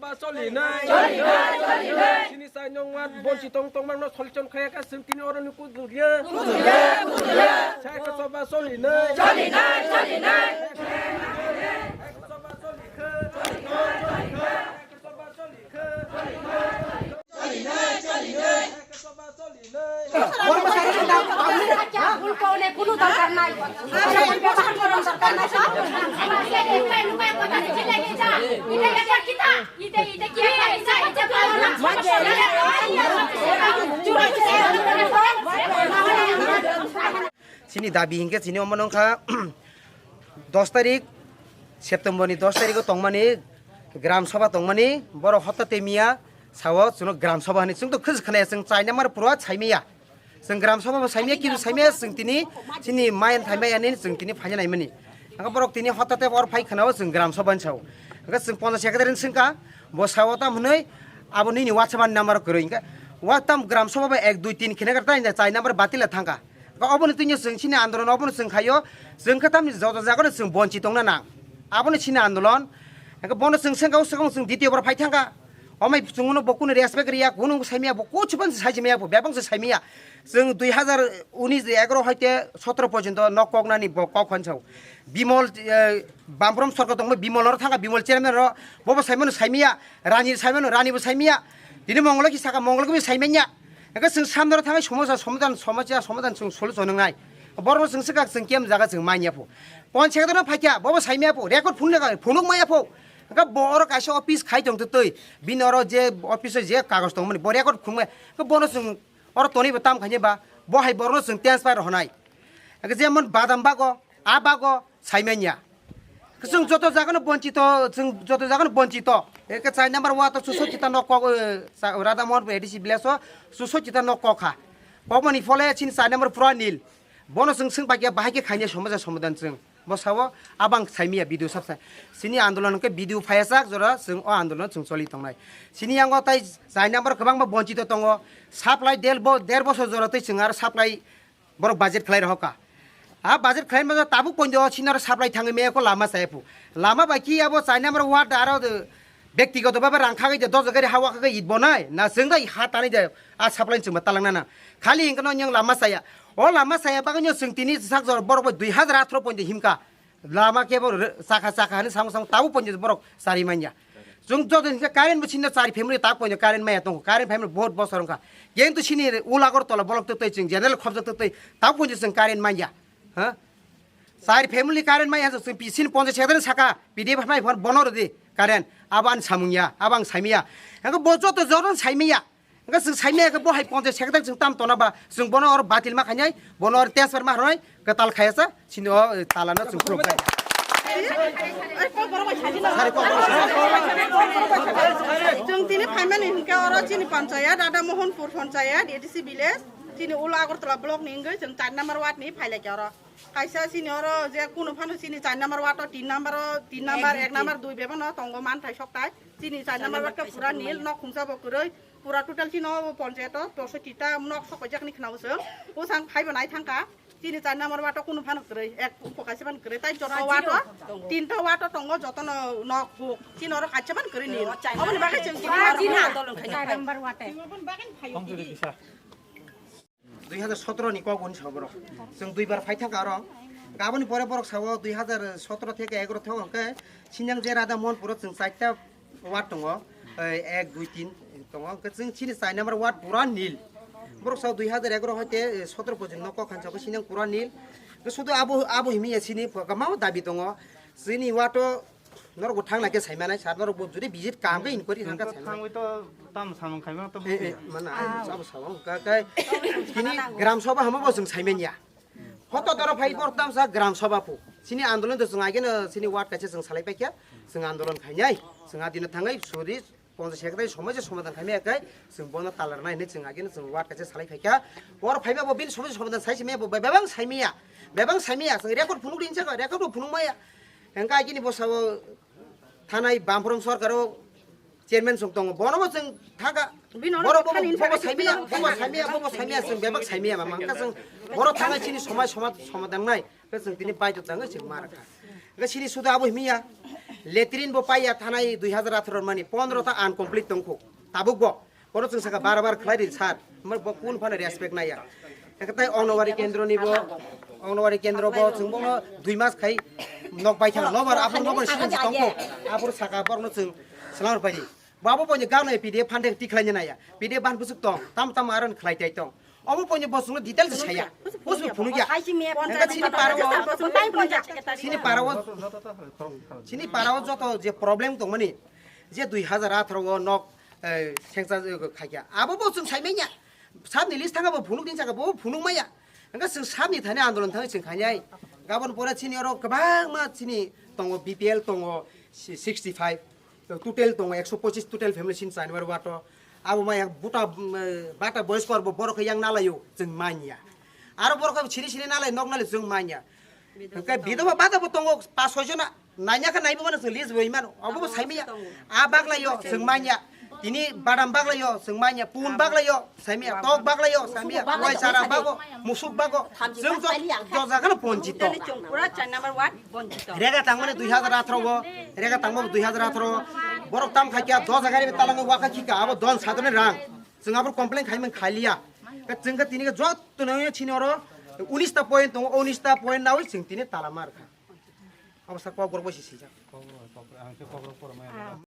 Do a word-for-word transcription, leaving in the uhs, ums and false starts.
Ba choli nai. Choli nai, choli nai. Sini sai nong wan bonsi tong tong mang no solution khaya ka sing tini oro ni kudu dia. Kudu dia, kudu dia. Sai ka soba choli nai. Choli nai, choli nai. Sai ka soba choli kha. Choli nai, choli nai. Sai ka soba choli kha. Choli nai, choli nai. Sai ka soba choli nai. Chini dabi hingke chini omo nongkha dos tarik September ni dos tarik o tongmani gram sabha tongmani borok hotta tei miya sao chwngno gram sabha hinwi chwngto khwj khwnaya chwng chaina mar pura saimiya. Chwng gram sabha bo saimaya, kisu saimaya, chwng tini chini mayan thaimaya nini chwng tini phaina naimani. Hwnkhe borok tini hotate or phai khwnao chwng gram sabha hinwi sao. Hwnkhe chwng poncha secretary ni swngkha, bo sao tam hwnwi abo nini WhatsApp ni number kwrwi. Hwnkhe wa tam gram sabha bo ek dui tin khene kar tai chai number batila thangkha. Hwnkhe oboni twino chwng chini andolon obono chwng khaio, chwng khe tamni joto jagano chwng bonchi tongna nang. Abono chini andolon. Hwnkhe bono chwng swngkha, o swkang chwng ditiyo boro phai thangkha. Omai chwngno bo kunu respect riya, kunu saimaya, bo kuchubang se saimaya, bo bebang se saimaya. Chwng dui hazar unis de egaroh hoite sotoro porjonto nok koknani bo kok hwn sao. Bimol, eh, Bamrom sorkar tongmo Bimol oro thangkha, Bimol chairman ro, bobo saimano saimaya, Rani saimano, Rani bo saimaya. Tini Mongolo ki saka, Mongolo ki saimanya. Eka chwng samdoro thangai somosa, somodan, somosa, somodan chwng solution wngnai. Borok chwng swkak chwng kem jaga chwng manya pho. Pon secretary no phaikya, bobo saimaya pho, record phunuk maya pho. Eka bo oro kaisa office khai tong twi, bini oro je office o je kagoj tongmani, bo record phunuk maya. Eka bono chwng oro tonwi bo tam khainai ba, bo hai borokno chwng transfer rw hwnai. Hwnkhe jemon badam bago, a bago saimanya. Chwng joto jagano bonchito, chwng joto jagano bonchito. Hwnkhe chai number one to chusoi chita nok kok, eh, cha-, Radha Mohan A D C village o chusoi chita nok kok kha. Kokmani phole chini chai number pura nil. Bono chwng swng bai khe bahai khe khainai somosa somadan chwng. Bo sao, abang saimanya video sab sai. Chini andolon hwnkhe video phaiya chak jora chwng o andolon chwng choli tongnai. Chini yango tai chai number kwbangma bonchito tongo. Supply del bo-, der bosor jora twi chwng aro supply borok budget khlai rohorkha. A budget khlai ma tabuk pondo chini aro supply thangwi maya kho lama chaya phu. Lama bai ki abo chai number ward aro de bektigoto bhabe rang khagwi de dos gari hawa khagwi it bonai. Na chwng dai ha tanwi de a supply chwng ma talangna na. Khali hwnkhe no nyang lama chaya. O lama chaya bagwi no chwng tini sak jora borok bai dui hazar atharo pondo himkha. Lama kebo re-, chakha chakha hinwi samung samung tabuk poito borok chari manya. Chwng joto hwnkhe current bo chini chari family tabuk poito current maya tongo. Current family bahut bosor wngkha. Kintu chini ul Agartala block twtwi chwng general khobjak twtwi tabuk poito chwng current manya. Ha? Chari family current maya chwng chini ponchayat secretary saka P D F mai phone bono rwdi current. Abo ani samung ya, abo ang saimanya. Hwnkhe bo joto joto saimanya. Hwnkhe chwng saimanya khe bo hai ponchayat secretary chwng tam tona ba, chwng bono oro batil ma khainai, bono oro transfer ma rwnai, kwtal khaya cha, chini o, eh, tala no chwng khuluk jai. Sari kok. Chwng tini phaimani hwnkhe oro chini panchayat, Radha Mohanpur panchayat, A D C village, chini ulo Agartala block ni wngwi chwng char number ward ni phailaikha oro. Kaisa chini oro je kunu phano chini char number ward o, tin number o, tin number, ek number, dui bebano tongo manthai sokthai. Chini char number ward khe pura nil, nok khungsa bo kwrwi. Pura total chini o panchayat o doso tita nok sok paijak ni khna usung. Usang phaibo nai thangkha. Chini char number ward o kunu phano kwrwi, ek upo kaisa phano kwrwi. Tai joto ward o, tinta ward o tongo joto no nok huk. Chini oro kaisa phano kwrwi nil. Oboni bagwi chwng chini oro andolon khaina. Dui hazar sotoro ni kok hwnwi sa borok. Chwng duibar phai thangkha oro. Aboni pore borok sao dui hazar sotoro theke egaroh thok hwnkhe Sinjang je Radha Mohanpuro chwng chaita ward tongo. Eh, ek, dui, tin tongo. Hwnkhe chwng chini char number ward pura nil. Borok sao dui hazar egaroh hoite, eh, sotoro porjonto kok khansa khe Sinjang pura nil. Hwnkhe sudu abo, abo himya chini kwbangma dabi tongo. Chini ward o Norok bo thang nai khe sai manai sir, norok bo jodi visit kaham khe inquiry kha khe sai manai. Thangwi to tam samung khaima to. Eh, eh, mana ai sabo sao ka kai. Chini gram sabha hamo bo chwng sai manya. Hoto doro phai bor tam sa gram sabha phu. Chini andolon to chwng aigeno chini ward kaisa chwng salai paikha. Chwng andolon khainai. Chwng adino thangai suri ponchayat secretary somosa somadan khaimaya kai. Chwng bono talar nai hinwi chwng aigeno chwng ward kaisa salai phaikha. Bor phaiba bo bini somosa somadan sai simaya bo bebang saimaya. Bebang saimaya chwng record phunuk rinsa record bo phunuk maya. Hengka aigini bo sao Thanai Bamphorong sorkaro chairman song tongo. Bono bo chwng thangkha. Bino Borok bo thani bo bo thani saimaya, thani bo bo thani saimaya, bo bo thani saimaya, thani chwng bebak thani saimaya thani mama. Hwnkha chwng thani boro thangwi thani chini thani somai thani soma-, somadan nai. Hwnkha chwng tini baidhota wngwi chwng ma rwkha. Hwnkha chini suda abo himya. Latrine bo paiya thanai dui hazar atharo mani pondro ta uncomplete tongkho. Tabuk bo. Bono chwng saka bar bar khlai di sir. Mar bo kun phano respect naiya. Hwnkhe tai Anganwadi kendro ni bo, Anganwadi kendro bo chwng bono dui mas khai nok bai thang nobar abro nobar sini tongkho. Abro saka borno chwng selam pai di. Babo bo ni gano P D F funding tikhlai naiya. P D F ban busuk tong. Tam tam aron khlai tai tong. Obo poino bosongno detail se saya. Bosong phunukya. Engka chini parao, chini parao, chini parao joto je problem tongmani, je dui hazar atharo o nok, eh, sengsa, eh, khaikya. Abo bo chwng saimanya. Sabni list thanga bo phunuk din saka bo phunuk maya. Engka chwng sabni thani andolon thangwi chwng khainai. Gabon pore chini oro kwbangma chini tongo, B P L tongo, si-, sixty five. Total tongo ekso pochis total family sin chani bar wato. Abo ma yang buta, mm, bata boys kor bo borok yang nalayo chwng manya. Aro borok sini sini nalai nok nalai chwng manya. Hwnkhe bidoba bata bo tongo pas soi jona. Nanya kha naibo mano chwng list boi mano. Abo bo saimanya. A baglayo chwng manya. Tini badam baglayo chwng manya. Pun baglayo. Samia, tok baglayo, samia, wai sara bago, musuk bago, jeng jok, jok jaga no ponjito. Pura char number one, ponjito. Rega tangmani dui hazar atharo go, rega tangmo dui hazar atharo, borok tam khaikya, dos hajar ni talang waka khika, abo don sadone rang. Jeng abo complain khaimang khaliya. Ka jeng ka tini ka jot to nang chini oro, unis ta point tongo, unis ta point nawi jeng tini tala mar kha. Abo sa kok borok bai si sijak.